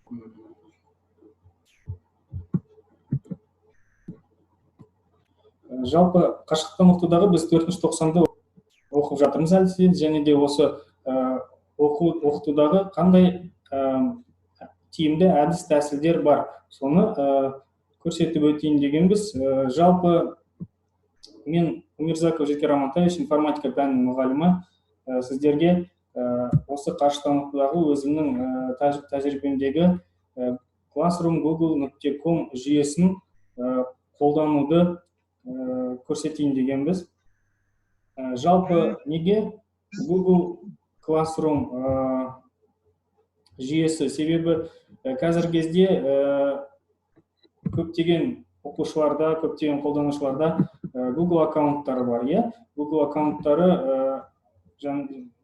Жалпы қашықтан оқытудағы біз төртінші тоқсанды оқып жатырмыз әлі, және де осы оқу оқытудағы қандай тиімді әдіс тәсілдер бар, соны көрсетіп өтейін дегенбіз. Жалпы мен, Умирзаков Жеткер Амантаевич, информатика пәнінің мұғалімі, сіздерге осы қашықтан оқытудағы өзімнің тәжірибемдегі Classroom Google.com жүйесін қолдануды көрсетейін дегенбіз. Жалпы неге Google Classroom жүйесі? Себебі қазіргі кезде көптеген оқушыларда, көптеген қолданушыларда Google аккаунттары бар, иә. Google аккаунттары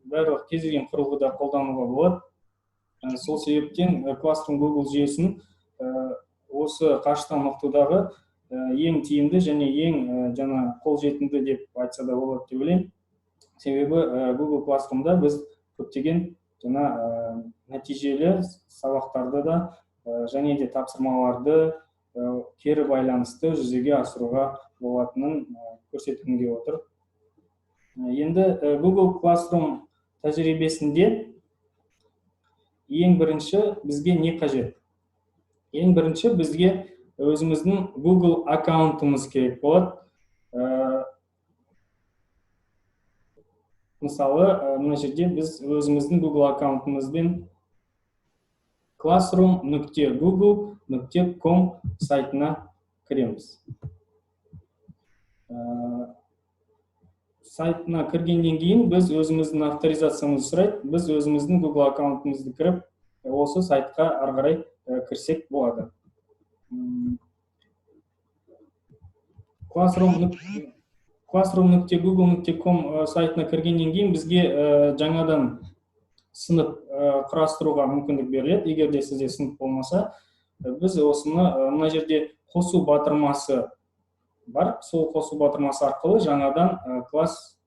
барлық кез келген құрылғыда қолдануға болады. Сол себептен Classroom Google жүйесін осы қашықтан оқытудағы ең тиімді және ең жаңа қолжетімді деп айтса да болады деп ойлаймын. Себебі Google Classroom'да біз көптеген жаңа нәтижелі сабақтарды да және де тапсырмаларды, кері байланысты жүзеге асыруға болатынын көрсеткім келіп отыр. Енді Google Classroom тәжірибесінде ең бірінші бізге не қажет? Ең бірінші бізге өзіміздің Google аккаунтымыз керек болады. Мысалы, мына жерде біз өзіміздің Google аккаунтымызбен classroom.google.com сайтына кіреміз. Сайтына кіргеннен кейін біз өзіміздің авторизациямызды сұрайды. Біз өзіміздің Google аккаунтымызды кіріп, осы сайтқа ары қарай кірсек болады. Classroom.google.com сайтына кіргеннен кейін бізге жаңадан сынып құрастыруға мүмкіндік беріледі. Егер де сізде сынып болмаса, біз осыны мына жерде қосу батырмасы бар, сол қосу батырмасы арқылы жаңадан класс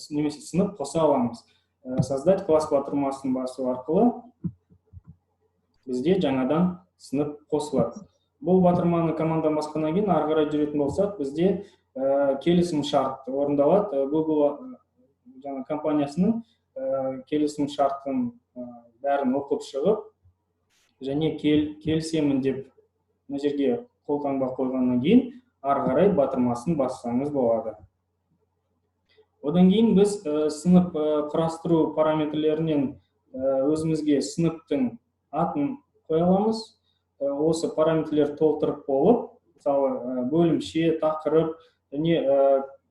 немесе сынып қоса аламыз. Создать класс батырмасын басу арқылы бізде жаңадан сынып қосылады. Бұл батырманы командадан басқаннан кейін ары қарай жүретін болсақ, бізде келісім шарт орындалады. Google жаңа компаниясының келісім шартын бәрін оқып шығып және келісемін деп мына жерге қолтаңба қойғаннан кейін ары қарай батырмасын бассаңыз болады. Одан кейін біз сынып құрастыру параметрлерінен өзімізге сыныптың атын қоя аламыз. Осы параметрлерді толтырып болып, мысалы, бөлімше, тақырып және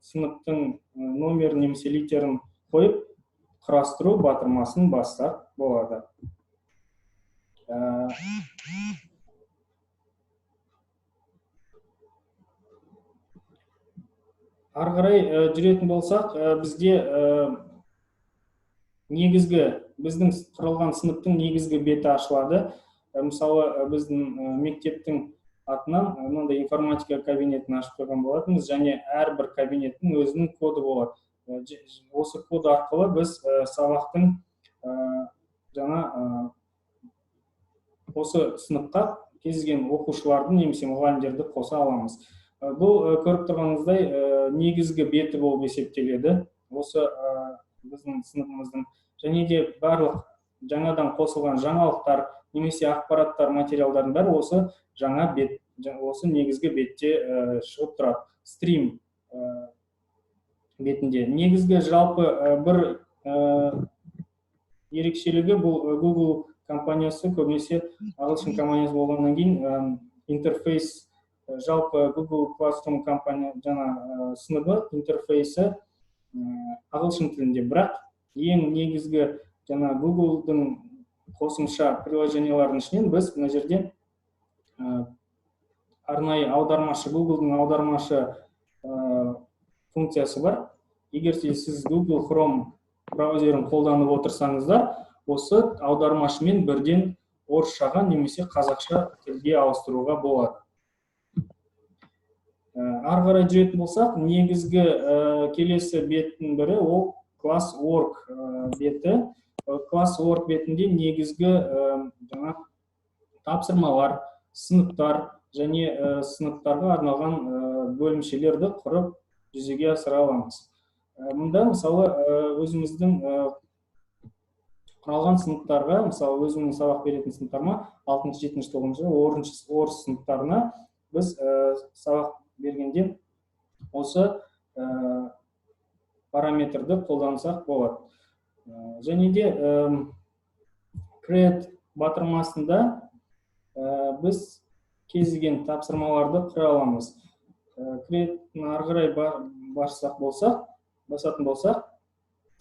сыныптың номерін немесе литерін қойып, құрастыру батырмасын бассақ болады. Ары қарай жүретін болсақ, бізде негізгі біздің құрылған сыныптың негізгі беті ашылады. Мысалы, біздің мектептің атынан мынандай информатика кабинетін ашып қойған болатынбыз, және әрбір кабинеттің өзінің коды болады. Осы код арқылы біз сабақтың жаңа осы сыныпқа кез келген оқушыларды немесе мұғалімдерді қоса аламыз. Бұл көріп тұрғаныңыздай негізгі беті болып есептеледі осы біздің сыныбымыздың, және де барлық жаңадан қосылған жаңалықтар немесе ақпараттар, материалдардың бәрі осы жаңа бет, осы негізгі бетте шығып тұрады. Стрим бетінде негізгі жалпы бір ерекшелігі бұл Google компаниясы көбінесе ағылшын компаниясы болғаннан кейін интерфейс, жалпы Google Classroom компания жаңа сыныбы интерфейсі ағылшын тілінде, бірақ ең негізгі жаңа Google'дың қосымша приложенияларының ішінен біз мына жерде арнайы аудармашы, Google'дың аудармашы функциясы бар. Егер де сіз Google Chrome браузерін қолданып отырсаңыздар, осы аудармашымен бірден орысшаға немесе қазақша тілге ауыстыруға болады. Ары қарай жүретін болсақ, негізгі келесі беттің бірі ол Class Work беті. Class Work бетінде негізгі жаңа Тапсырмалар, сыныптар және сыныптарға арналған бөлімшелерді құрып, жүзеге асыра аламыз. Мұнда, мысалы, өзіміздің құралған сыныптарға, мысалы, өзімнің сабақ беретін сыныптарыма, алтыншы, жетінші, тоғызыншы, орыс сыныптарына біз сабақ бергенде осы параметрді қолдансақ болады. Және де Create батырмасында біз кез келген тапсырмаларды құра аламыз. Create ары қарай бассақ болсақ, басатын болсақ,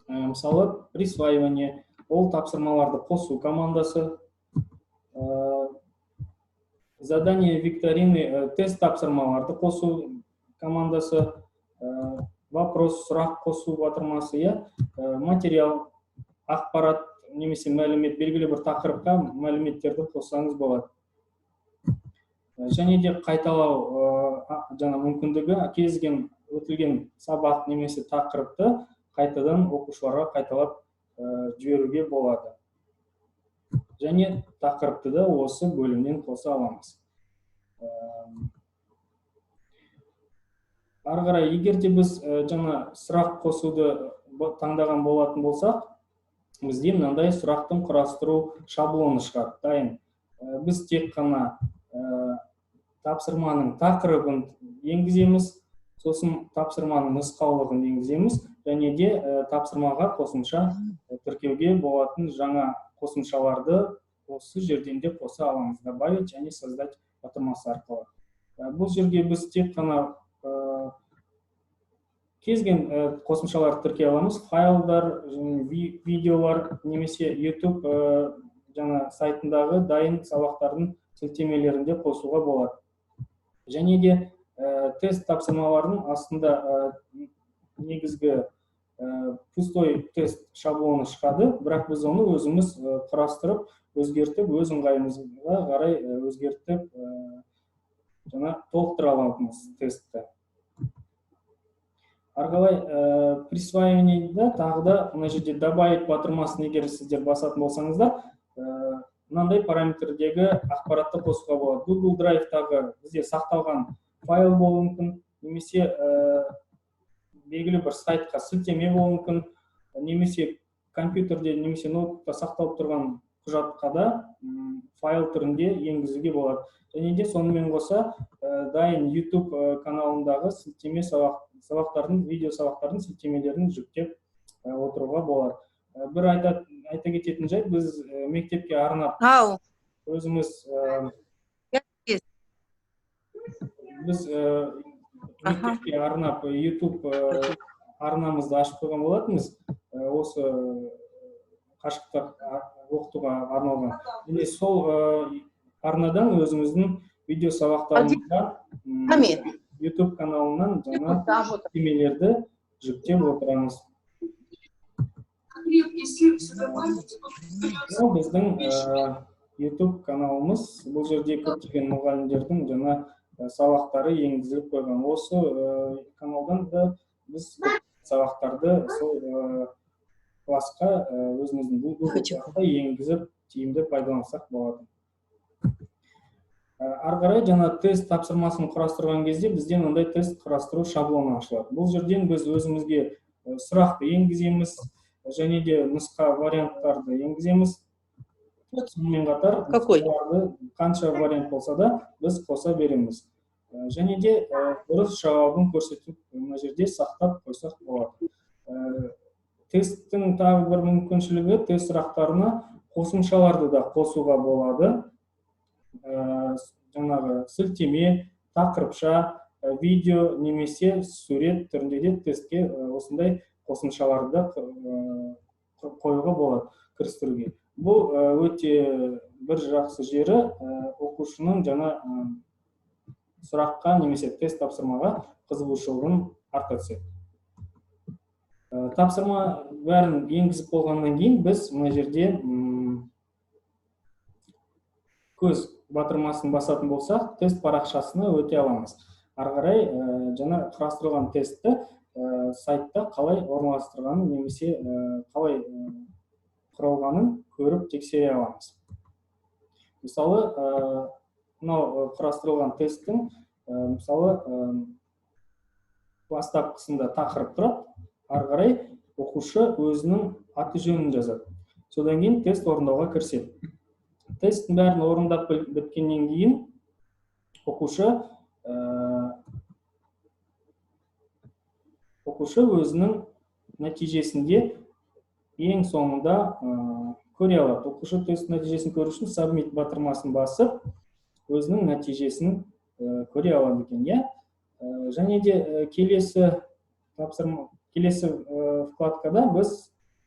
мысалы, присваивание, ол тапсырмаларды қосу командасы, задание викторины, тест тапсырмаларды қосу командасы, вопрос, сұрақ қосу батырмасы, иә, материал, ақпарат немесе мәлімет, белгілі бір тақырыпқа мәліметтерді қоссаңыз болады. Және де қайталау жаңа мүмкіндігі, кез келген өтілген сабақ немесе тақырыпты қайтадан оқушыларға қайталап жіберуге болады. Және тақырыпты да осы бөлімнен қоса аламыз. Ары қарай, егер де біз жаңа сұрақ қосуды таңдаған болатын болсақ, бізде мынандай сұрақтың құрастыру шаблоны шығады, дайын. Біз тек қана тапсырманың тақырыбын енгіземіз, сосын тапсырманың нұсқаулығын енгіземіз және де тапсырмаға қосымша тіркеуге болатын жаңа қосымшаларды осы жерден де қоса аламыз, добавить және создать батырмасы арқылы. Бұл жерге біз тек қана кез келген қосымшаларды тіркей аламыз: файлдар, видеолар немесе YouTube жаңа сайтындағы дайын сабақтардың сілтемелерін де қосуға болады. Және де тест тапсырмаларының астында негізгі пустой тест шаблоны шығады, бірақ біз оны өзіміз құрастырып, өзгертіп, өз ыңғайымызға қарай өзгертіп, жаңа толықтыра аламыз тестті. Ары қарай присваивание да тағы да мына жерде добавить батырмасын егер сіздер басатын болсаңыздар, мынандай параметрдегі ақпаратты қосуға болады. Google Drive'тағы бізде сақталған файл болуы мүмкін немесе белгілі бір сайтқа сілтеме болуы мүмкін, немесе компьютерде немесе ноутбукта сақталып тұрған құжатқа да файл түрінде енгізуге болады. Және де сонымен қоса дайын YouTube каналындағы сілтеме, сабақтардың, видео сабақтардың сілтемелерін жүктеп отыруға болады. Бір айта кететін жайт, біз мектепке арнап Ау. өзіміз біз мектепке арнап YouTube арнамызды ашып қойған болатынбыз, осы қашықтық оқытуға арналған. Және сол арнадан өзіміздің видео сабақтарымызға YouTube каналынан жаңа сілтемелерді жүктеп отырамыз. Мынау біздің YouTube каналымыз. Бұл жерде көптеген мұғалімдердің жаңа сабақтары енгізіліп қойған. Осы каналдан да біз сабақтарды сол классқа, өзіміздің Google классқа енгізіп, тиімді пайдалансақ болады. Ары қарай жаңа тест тапсырмасын құрастырған кезде бізде мынандай тест құрастыру шаблоны ашылады. Бұл жерден біз өзімізге сұрақты енгіземіз және де нұсқа варианттарды енгіземіз. Сонымен қатар Какой? нұсқаларды қанша вариант болса да, біз қоса береміз. Және де дұрыс жауабын көрсетіп, мына жерде сақтап қойсақ болады. Тесттің тағы бір мүмкіншілігі: тест сұрақтарына қосымшаларды да қосуға болады. Жаңағы сілтеме, тақырыпша, видео немесе сурет түрінде де тестке осындай қосымшаларды қоюға болады, кірістіруге. Бұл өте бір жақсы жері, оқушының жаңа сұраққа немесе тест тапсырмаға қызығушылығын арта түседі. Тапсырма бәрін енгізіп болғаннан кейін біз мына жерде көз батырмасын басатын болсақ, тест парақшасына өте аламыз. Ары қарай жаңа құрастырылған тестті сайтта қалай орналастырғанын немесе қалай құралғанын көріп, тексере аламыз. Мысалы, мынау құрастырылған тесттің, мысалы, бастапқысында тақырып тұрады, ары қарай оқушы өзінің аты жөнін жазады. Содан кейін тест орындауға кіріседі. Тесттің бәрін орындап біткеннен кейін оқушы өзінің нәтижесінде ең соңында көре алады. Оқушы тест нәтижесін көру үшін Submit батырмасын басып, өзінің нәтижесін көре алады екен, иә. Және де келесі тапсырма, келесі вкладкада біз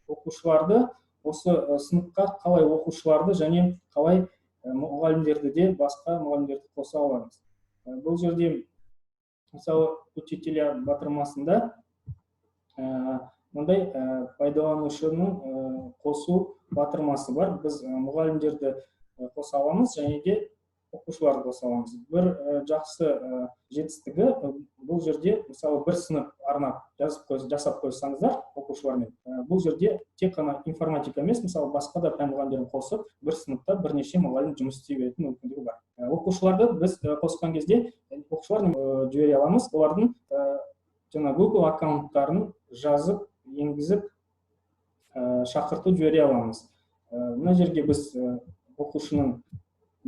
оқушыларды осы сыныпқа қалай оқушыларды және қалай мұғалімдерді де, басқа мұғалімдерді қоса аламыз. Бұл жерде, мысалы, учителя батырмасында мындай пайдаланушының қосу батырмасы бар. Біз мұғалімдерді қоса аламыз және де оқушыларды қоса аламыз. Бір жақсы жетістігі бұл жерде, мысалы, бір сынып арнап жазып жасап қойсаңыздар оқушылармен, бұл жерде тек қана информатика емес, мысалы, басқа да пән мұғалімдерін қосып, бір сыныпта бірнеше мұғалім жұмыс істей беретін мүмкіндігі бар. Оқушыларды біз қосқан кезде оқушылар жібере аламыз, олардың жаңа Google аккаунттарын жазып, енгізіп, шақырту жібере аламыз. Мына жерге біз оқушының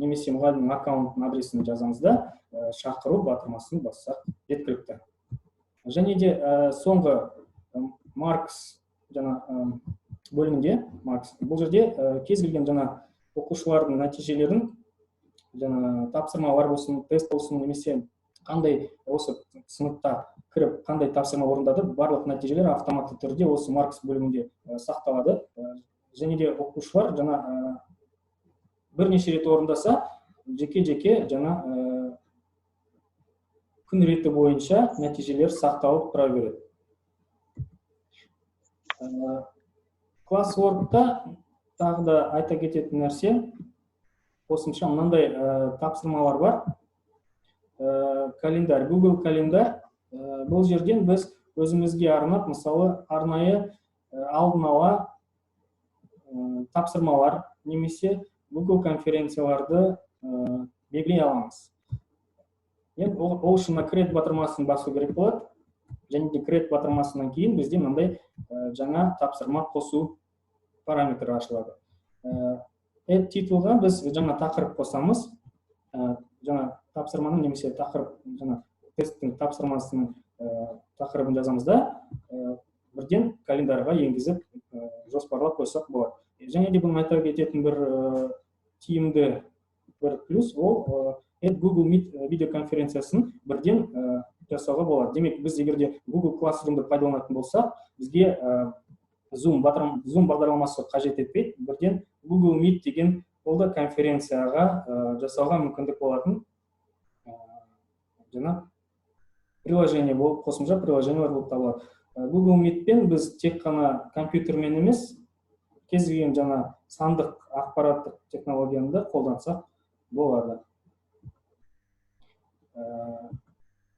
немесе мұғалімнің аккаунтының адресін жазамыз да, шақыру батырмасын бассақ, жеткілікті. Және де соңғы Marks жаңа бөлімінде, Marks, бұл жерде кез келген жаңа оқушылардың нәтижелерін, жаңа тапсырмалар болсын, тест болсын, немесе қандай осы сыныпта кіріп қандай тапсырма орындады, барлық нәтижелер автоматты түрде осы Marks бөлімінде сақталады. Және де оқушылар жаңа бірнеше рет орындаса, жеке-жеке жаңа күн реті бойынша нәтижелер сақталып тұра береді. Classwork-та тағы да айта кететін нәрсе, қосымша мынандай тапсырмалар бар. Календарь, Google календарь. Бұл жерден біз өзімізге арнап, мысалы, арнайы алдын ала тапсырмалар немесе Google конференцияларды белгілей аламыз. Енді ол үшін мына create батырмасын басу керек болады. Және де create батырмасынан кейін бізде мынандай жаңа тапсырма қосу параметрі ашылады. Add титулға біз жаңа тақырып қосамыз. Жаңа тапсырманың немесе тақырып, жаңа тесттің тапсырмасының тақырыбын жазамыз да, бірден календарға енгізіп, жоспарлап қойсақ болады. Және де бұны айта кететін бір тиімді бір плюс ол Google Meet видеоконференциясын бірден жасауға болады. Демек, біз егер де Google Classroom-ды пайдаланатын болсақ, бізге Zoom бағдарламасы қажет етпейді. Бірден Google Meet деген ол да конференцияға жасауға мүмкіндік болатын жаңа приложение болып, қосымша приложениелер болып табылады. Google Meet-пен біз тек қана компьютермен емес, кез келген жаңа сандық ақпараттық технологияны да қолдансақ болады.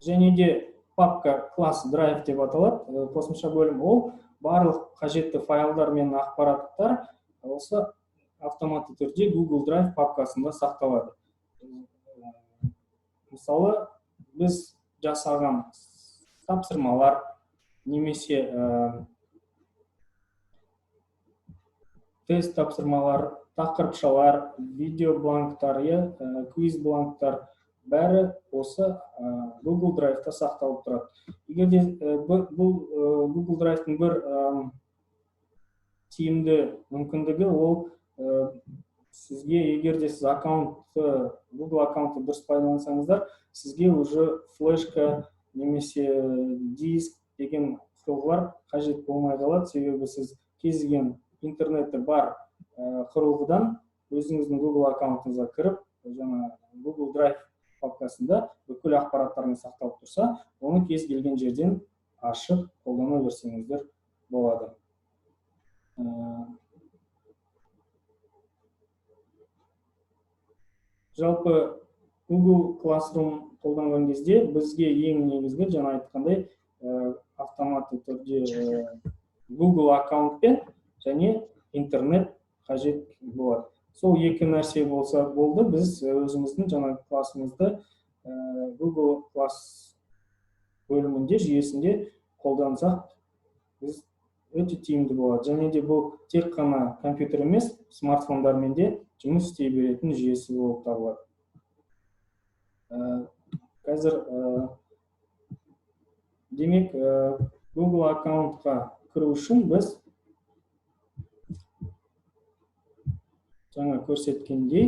Және де папка класс Drive деп аталады, қосымша бөлім. Ол барлық қажетті файлдар мен ақпараттар осы автоматты түрде Google Drive папкасында сақталады. Мысалы, біз жасаған тапсырмалар немесе тест тапсырмалар, тақырыпшалар, видео бланктар, квиз бланктар бәрі осы Google Drive-та сақталып тұрады. Егер де бұл Google Drive-тың бір тиімді мүмкіндігі, ол сізге, егер де сіз аккаунтты, Google аккаунтты дұрыс пайдалансаңыздар, сізге уже флешка немесе диск деген құрылғылар қажет болмай қалады, себебі сіз кез келген интернеті бар құрылғыдан өзіңіздің Google аккаунтыңызға кіріп, жаңа Google Drive папкасында бүкіл ақпараттарыңыз сақталып тұрса, оны кез келген жерден ашып қолдана берсеңіздер болады. Жалпы Google Classroom қолданған кезде бізге ең негізгі, жаңа айтқандай, автоматты түрде Google аккаунтпен және интернет қажет болады. Сол екі нәрсе болса болды, біз өзіміздің жаңа классымызды Google Class бөлімінде, жүйесінде қолдансақ, біз өте тиімді болады. Және де бұл тек қана компьютер емес, смартфондармен де жұмыс істей беретін жүйесі болып табылады. Қазір демек, Google аккаунтқа кіру үшін біз жаңа көрсеткендей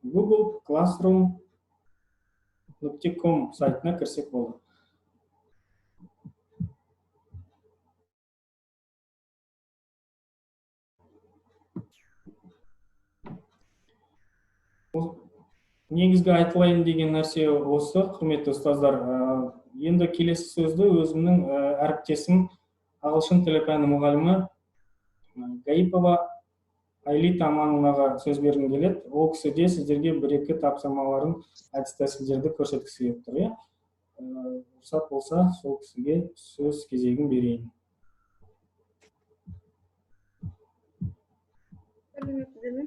Google Classroom.com сайтына кірсек болды. Негізгі айтылайын деген нәрсе осы, құрметті ұстаздар. Енді келесі сөзді өзімнің әріптесім, ағылшын тілі пәні мұғалімі Гаипова Айлита Амановнаға сөз бергім келеді. Ол кісі де сіздерге бір-екі тапсырмаларын, әдіс тәсілдерді көрсеткісі келіп тұр, иә? Рұқсат болса, сол кісіге сөз кезегін берейін. Сәлеметсіздер ме?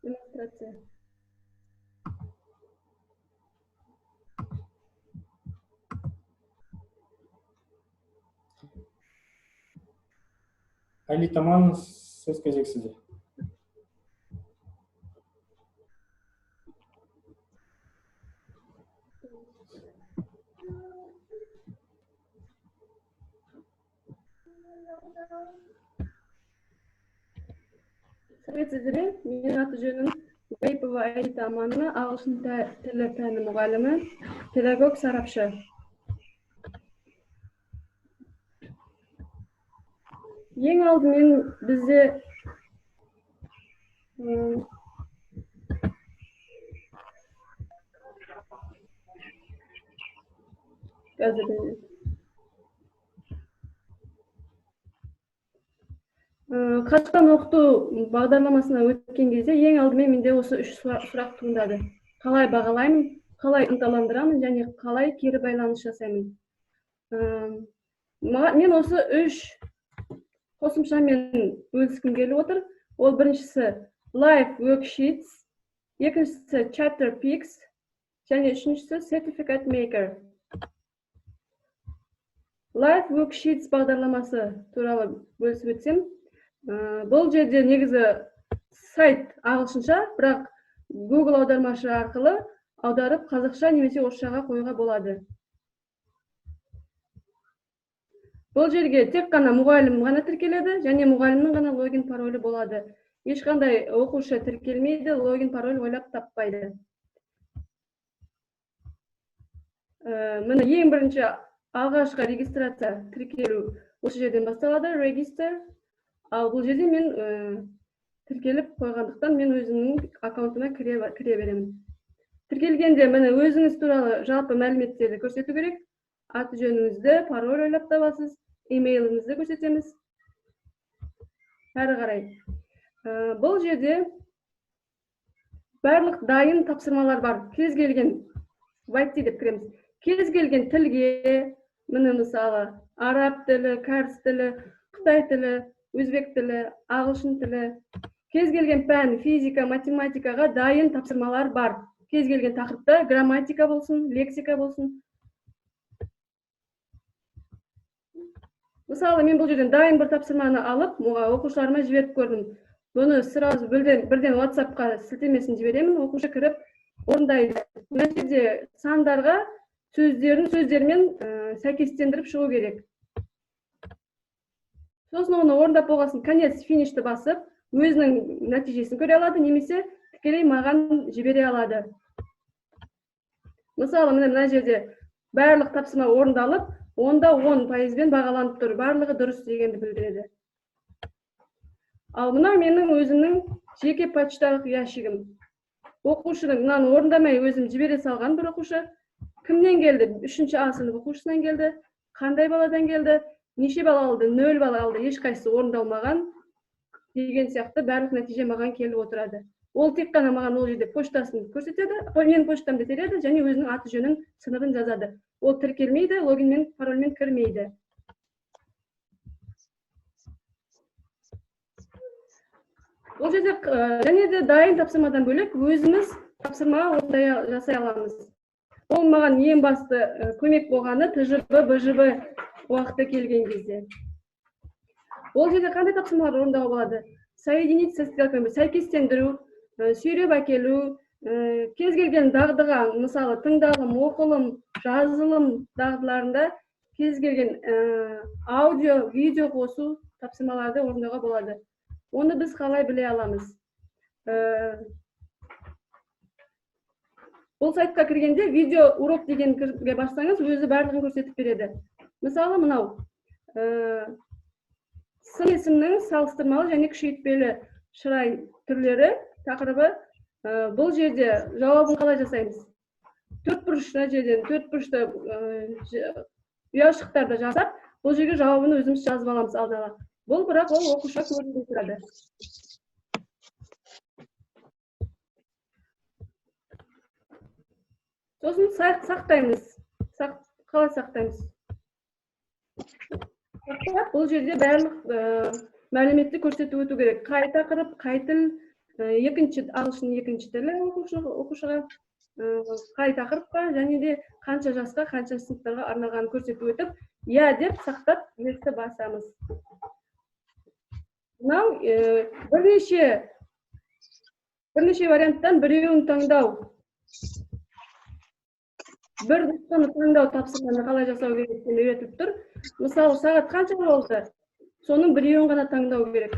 Демонстрация. Айлита Амановна, сөз кезегі сізде. Сәлеметсіздер ме? Менің аты жөнім Гаипова Айлита Амановна, ағылшын тілі пәні мұғалімі, педагог сарапшы. Ең алдымен бізде қазір қашықтан оқыту бағдарламасына өткен кезде ең алдымен менде осы үш сұрақ туындады. Қалай бағалаймын, қалай ынталандырамын және қалай кері байланыс жасаймын. Мен осы үш қосымшамен бөліскім келіп отыр. Ол біріншісі Live Worksheets, екіншісі Chapter Picks және үшіншісі Certificate Maker. Live Worksheets бағдарламасы туралы бөлісіп өтсем, бұл жерде негізі сайт ағылшынша, бірақ Google аудармашы арқылы аударып қазақша немесе орысшаға қоюға болады. Бұл жерге тек қана мұғалім ғана тіркеледі және мұғалімнің ғана логин паролі болады. Ешқандай оқушы тіркелмейді, логин пароль ойлап таппайды. Міне ең бірінші алғашқы регистрация тіркелу осы жерден басталады, register. Ал бұл жерде мен тіркеліп қойғандықтан мен өзімнің аккаунтыма кіре беремін. Тіркелгенде міне өзіңіз туралы жалпы мәліметтерді көрсету керек. Аты жөніңізді, пароль ойлап табасыз, имейліңізді көрсетеміз. Әрі қарай. Бұл жерде барлық дайын тапсырмалар бар. Кез келген войти деп кіреміз. Кез келген тілге, міне мысалы, араб тілі, кәріс тілі, қытай тілі, өзбек тілі, ағылшын тілі, кез келген пән, физика, математикаға дайын тапсырмалар бар. Кез келген тақырыпта грамматика болсын, лексика болсын. Мысалы, мен бұл жерден дайын бір тапсырманы алып, оқушыларыма жіберіп көрдім. Бұны сразу бірден WhatsApp-қа сілтемесін жіберемін, оқушы кіріп орындайды. Мына жерде сандарға сөздермен сәйкестендіріп шығу керек. Сосын оны орындап болғасын, конец финишті басып, өзінің нәтижесін көре алады, немесе тікелей маған жібере алады. Мысалы, міне мына жерде барлық тапсырма орындалып, онда он пайызбен бағаланып тұр, барлығы дұрыс дегенді білдіреді. Ал мына менің өзімнің жеке почталық ящигім. Оқушының мынаны орындамай өзім жібере салған бір оқушы. Кімнен келді? 3 А сынып оқушысынан келді. Қандай баладан келді? Неше бала алды? 0 бала алды. Ешқайсысы орындалмаған деген сияқты барлық нәтиже маған келіп отырады. Ол тек қана маған ол жерде поштасын көрсетеді, менің поштамды тереді және өзінің аты жөнін, сыныбын жазады. Ол тіркелмейді, логинмен, парольмен кірмейді. Ол жерде және де дайын тапсырмадан бөлек өзіміз тапсырма осындай жасай аламыз. Ол маған ең басты көмек болғаны ТЖБ, БЖБ уақыты келген кезде. Ол жерде қандай тапсырмалар орындауға болады? Соединить со стрелками, сәйкестендіру, сүйреп әкелу, кез келген дағдыға, мысалы, тыңдалым, оқылым, жазылым дағдыларында кез келген аудио, видео қосу тапсырмаларды орындауға болады. Оны біз қалай біле аламыз? Бұл сайтқа кіргенде видео урок дегенге бассаңыз, өзі барлығын көрсетіп береді. Мысалы, мынау сын есімнің салыстырмалы және күшейтпелі шырай түрлері тақырыбы. Бұл жерде жауабын қалай жасаймыз? Төрт бұрыш, мына жерден төрт бұрышты ұяшықтарды жасап, бұл жерге жауабын өзіміз жазып аламыз алдын ала. Бұл бірақ ол оқушыға көрінбей тұрады. Сосын сақтаймыз. Қалай сақтаймыз? Сақтап, бұл жерде барлық мәліметті көрсетіп өту керек. Қай тақырып, қай тіл, екінші ағылшын екінші тілі оқушыға, қай тақырыпқа және де қанша жасқа, қанша сыныптарға арналғанын көрсетіп өтіп, иә деп сақтап, есті басамыз. Мынау бірнеше варианттан біреуін таңдау. Бір нұсқаны таңдау тапсырманы қалай жасау керек екенін үйретіп тұр. Мысалы, сағат қанша болды? Соның біреуін ғана таңдау керек.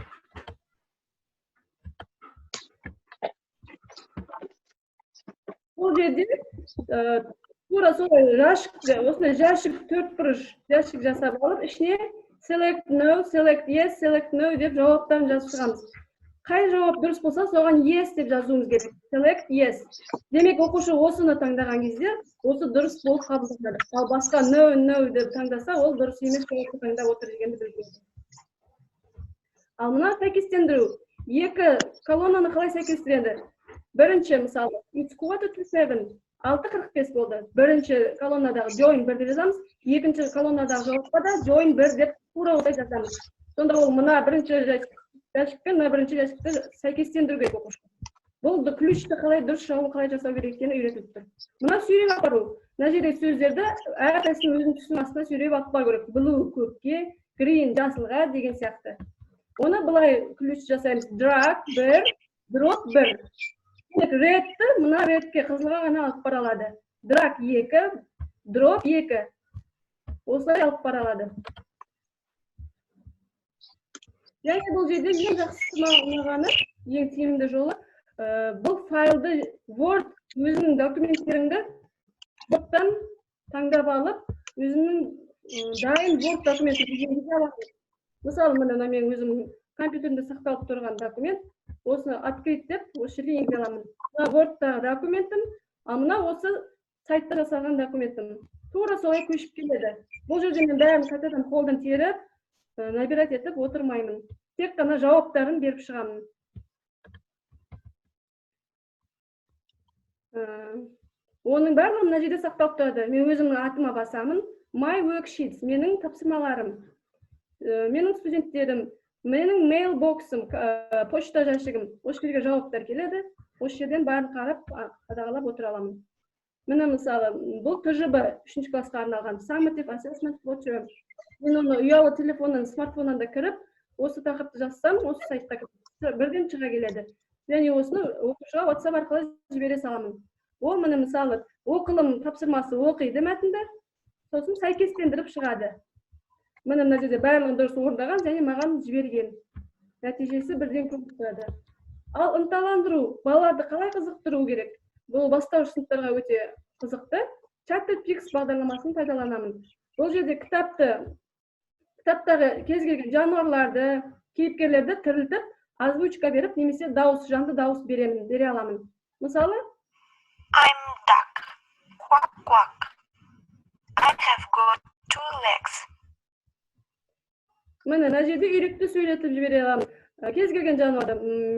Бұл жерде тура солай жәшік, осындай жәшік, төрт бұрыш жәшік жасап алып, ішіне select no, select yes, select no деп жауаптарын жазып шығамыз. Қай жауап дұрыс болса, соған yes деп жазуымыз керек. Select yes. Демек, оқушы осыны таңдаған кезде, осы дұрыс болып қабылданады. Ал басқа no, no деп таңдаса, ол дұрыс емес жауапты таңдап отыр дегенді білдіреді. Ал мына сәйкестендіру. Екі колоннаны қалай сәйкестіреді? Бірінші, мысалы, it's quarter to seven, 6:45 болды. Бірінші колоннадағы join 1 деп жазамыз. Екінші колоннадағы жауапқа да join 1 деп тура осылай жазамыз. Сонда ол мына бірінші жәшік пен мына бірінші жәшікті сәйкестендіру керек оқушы. Бұл ключті қалай дұрыс жауын қалай жасау керек екені үйретіліп тұр. Мына сүйреп апару. Мына жерде сөздерді әрқайсысын өзінің түсінің астына сүйреп алып бару керек. Blue көкке, green жасылға деген сияқты. Оны былай ключ жасаймыз. Drag 1, drop 1. Демек, redті мына redке, қызылға ғана алып бара алады. Drag 2, drop 2. Осылай алып бара алады. Және бұл жерде ең жақсысы ұнағаны, ең тиімді жолы, бұл файлды Word өзіңнің документтеріңді Word-тан таңдап алып, өзіңнің дайын Word документін енгізе аласың. Мысалы, міне, мына менің өзімнің компьютерімде сақталып тұрған документ, осыны открыть деп осы жерге енгізе аламын. Мына Word-тағы документім, ал мына осы сайтта жасалған документім. Тура солай көшіп келеді. Бұл жерде мен бәрін қайтадан қолдан теріп, набирать етіп отырмаймын. Тек қана жауаптарын беріп шығамын. Оның барлығы мына жерде сақталып тұрады. Мен өзімнің атыма басамын. My worksheets, менің тапсырмаларым, менің студенттерім, менің mailbox'ым, почта жәшігім. Осы жерге жауаптар келеді. Осы жерден бәрін қарап, қадағалап отыра аламын. Міне, мысалы, бұл ТЖБ 3 классқа арналған Summative Assessment for Term. Мен оны ұялы телефоннан, смартфоннан да кіріп, осы тақырыпты жазсам, осы сайтқа кіріп, бірден шыға келеді. Және осыны оқушыға WhatsApp арқылы жібере саламын. Ол міне, мысалы, оқылым тапсырмасы оқиды мәтінді, сосын сәйкестендіріп шығады. Міне, мына жерде барлығын дұрыс орындаған және маған жіберген. Нәтижесі бірден көрініп тұрады. Ал ынталандыру, балаларды қалай қызықтыру керек? Бұл бастауыш сыныптарға өте қызықты. ChatterPix бағдарламасын пайдаланамын. Бұл жерде кітаптағы кез келген жануарларды, кейіпкерлерді тірілтіп, озвучка беріп, немесе жанды дауыс бере аламын. Мысалы, I'm duck. Quack, quack. got two legs. Міне, мына жерде үйректі сөйлетіп жібере аламын. Кез келген жануарды.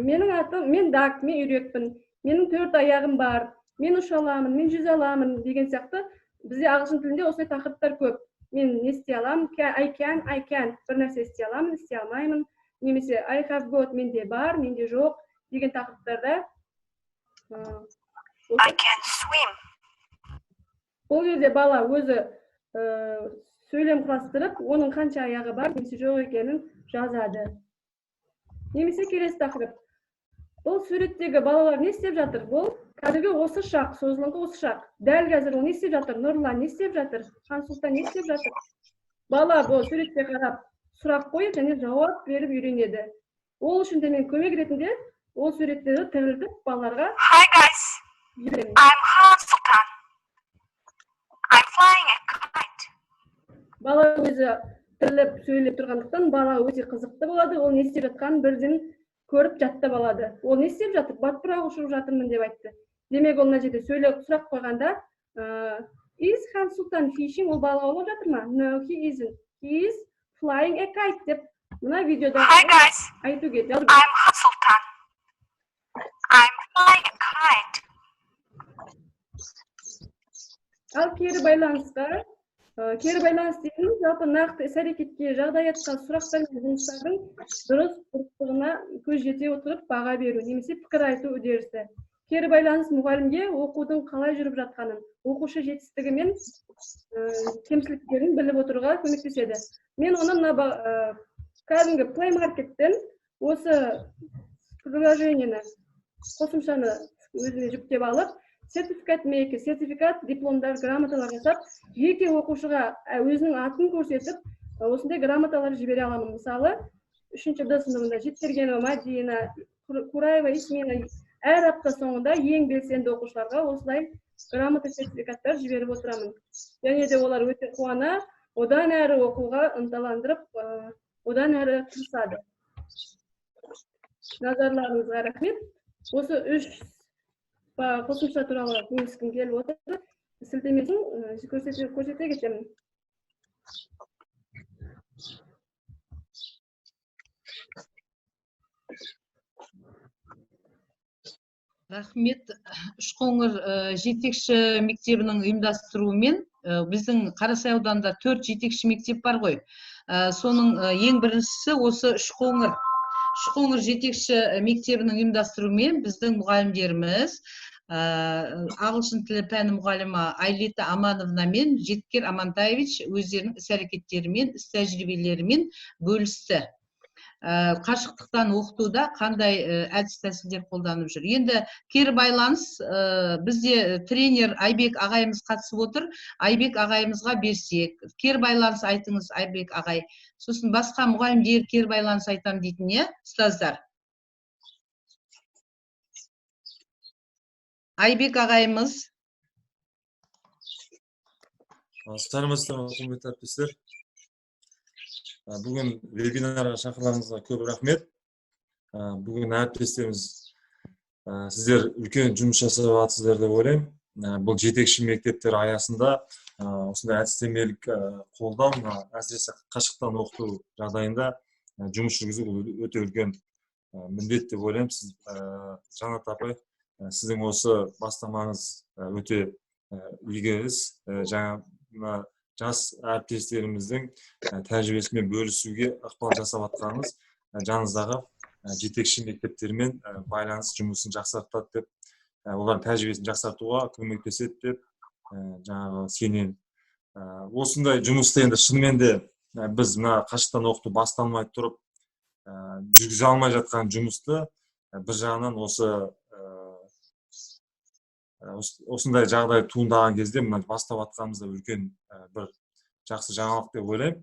Менің атым, мен duck, мен үйрекпін. Менің төрт аяғым бар. Мен ұша аламын, мен жүзе аламын деген сияқты. Бізде ағылшын тілінде осындай тақырыптар көп. Мен не істей аламын? I can, I can. Бір нәрсе істей аламын, істей алмаймын. Немесе I have got, менде бар, менде жоқ деген тақырыптарда. I can swim. Бұл жерде бала өзі сөйлем құрастырып, оның қанша аяғы бар немесе жоқ екенін жазады. Немесе келесі тақырып. Бұл суреттегі балалар не істеп жатыр? Бұл қазіргі осы шақ, созылыңқы осы шақ. Дәл қазір ол не істеп жатыр? Нұрлан не істеп жатыр? Хансұлтан не істеп жатыр? Бала бұл суретке қарап сұрақ қойып және жауап беріп үйренеді. Ол үшін де мен көмек ретінде ол суреттерді тірілтіп балаларға Hi guys, жіберемін. I'm Han Sultan. I'm flying a kite. Бала өзі тіріліп сөйлеп тұрғандықтан бала өте қызықты болады. Ол не істеп жатқанын бірден көріп жаттап алады. Ол не істеп жатыр? Батпырақ ұшырып жатырмын деп айтты. Демек, ол мына жерде сөйлеп сұрақ қойғанда, is Хан Султан fishing? Ол балық аулап жатыр ма? No, he isn't. He is flying a kite деп мына видеода Hi guys, айту керек. I'm Han Sultan. I'm flying a kite. Ал кері байланысқа, кері байланыс дегеніміз жалпы нақты іс-әрекетке, жағдаятқа, сұрақтар мен жұмыстардың дұрыс дұрыстығына көз жете отырып баға беру немесе пікір айту үдерісі. Кері байланыс мұғалімге оқудың қалай жүріп жатқанын, оқушы жетістігі мен кемшіліктерін біліп отыруға көмектеседі. Мен оны мына кәдімгі Play Market'тен осы приложениені, қосымшаны өзіме жүктеп алып, сертификат мейкер, сертификат, дипломдар, грамоталар жасап, жеке оқушыға өзінің атын көрсетіп, осындай грамоталар жібере аламын. Мысалы, 3-д сыныбында Жеткергенова Мадина, Кураева Исмина әр апта соңында ең белсенді оқушыларға осылай грамота, сертификаттар жіберіп отырамын. Және де олар өте қуана, одан әрі оқуға ынталандырып, одан әрі тырысады. Назарларыңызға рахмет. Осы үш қосымша туралы бөліскім келіп отыр. Сілтемесін көрсете кетемін. Рахмет. Үшқоңыр жетекші мектебінің ұйымдастыруымен, біздің Қарасай ауданында 4 жетекші мектеп бар ғой. Соның ең біріншісі осы Үшқоңыр. Үшқоңыр жетекші мектебінің ұйымдастыруымен біздің мұғалімдеріміз, ағылшын тілі пәні мұғалімі Айлита Амановна мен Жеткер Амантаевич өздерінің іс-әрекеттерімен, іс-тәжірибелерімен бөлісті. Қашықтықтан оқытуда қандай әдіс тәсілдер қолданып жүр. Енді кері байланыс, бізде тренер Айбек ағайымыз қатысып отыр. Айбек ағайымызға берсек, кері байланыс айтыңыз, Айбек ағай. Сосын басқа мұғалімдер кері байланыс айтам дейтін, иә, ұстаздар. Айбек ағайымыз. Сәлеметсіздер ме, құрметті әріптестер. Бүгін вебинарға шақырғаныңызға көп рахмет. Бүгін әріптестеріміз, сіздер үлкен жұмыс жасап жатсыздар деп ойлаймын. Бұл жетекші мектептер аясында, осындай әдістемелік, қолдау, мына әсіресе қашықтан оқыту жағдайында, жұмыс жүргізу бұл өте үлкен, міндет деп ойлаймын. Сіз, Жанат апай, сіздің осы бастамаңыз, өте, игі іс. Жаңа мына жас әріптестеріміздің, тәжірибесімен бөлісуге ықпал жасап жатқаныңыз, жаныңыздағы, жетекші мектептермен, байланыс жұмысын жақсартады деп, олардың тәжірибесін жақсартуға көмектеседі деп, жаңағы сенемін. Осындай жұмысты енді шынымен де, біз мына қашықтан оқыту басталмай тұрып, жүргізе алмай жатқан жұмысты, бір жағынан осындай жағдай туындаған кезде мына бастап жатқанымыз да үлкен, бір жақсы жаңалық деп ойлаймын.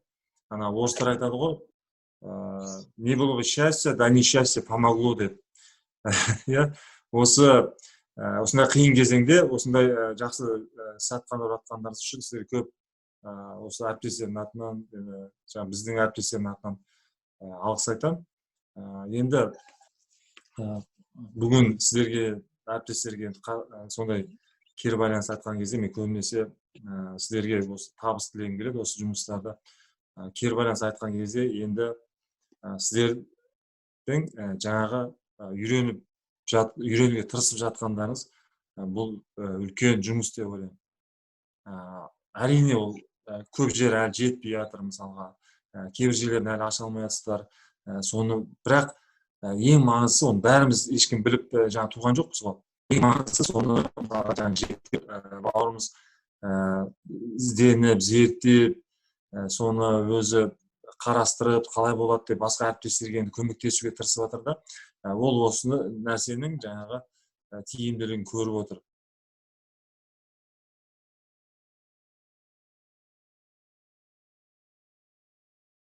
Ана орыстар айтады ғой, не было бы счастья, да несчастье помогло деп. Иә, осындай қиын кезеңде осындай, жақсы, іс атқарып жатқандарыңыз үшін сіздерге көп, осы әріптестердің атынан, жаңа біздің әріптестердің атынан, алғыс айтамын. Енді, бүгін сіздерге әріптестерге сондай Кері байланыс айтқан кезде мен көбінесе сіздерге осы табыс тілегім келеді осы жұмыстарда. Кері байланыс айтқан кезде енді сіздердің жаңағы үйренуге тырысып жатқандарыңыз, бұл үлкен жұмыс деп ойлаймын. Әрине, ол көп жер әлі жетпей жатыр, мысалға, кейбір жерлерін әлі аша алмай жатсыздар. Соны бірақ ең маңыздысы, оны бәріміз ешкім біліп жаңа туған жоқпыз ғой. Ең маңыздысы, соны, мысалға, жаңағы жігіттер, бауырымыз ізденіп, зерттеп, соны өзі қарастырып, қалай болады деп басқа әріптестерге енді көмектесуге тырысып жатыр да. Ол осыны нәрсенің жаңағы тиімділігін көріп отыр.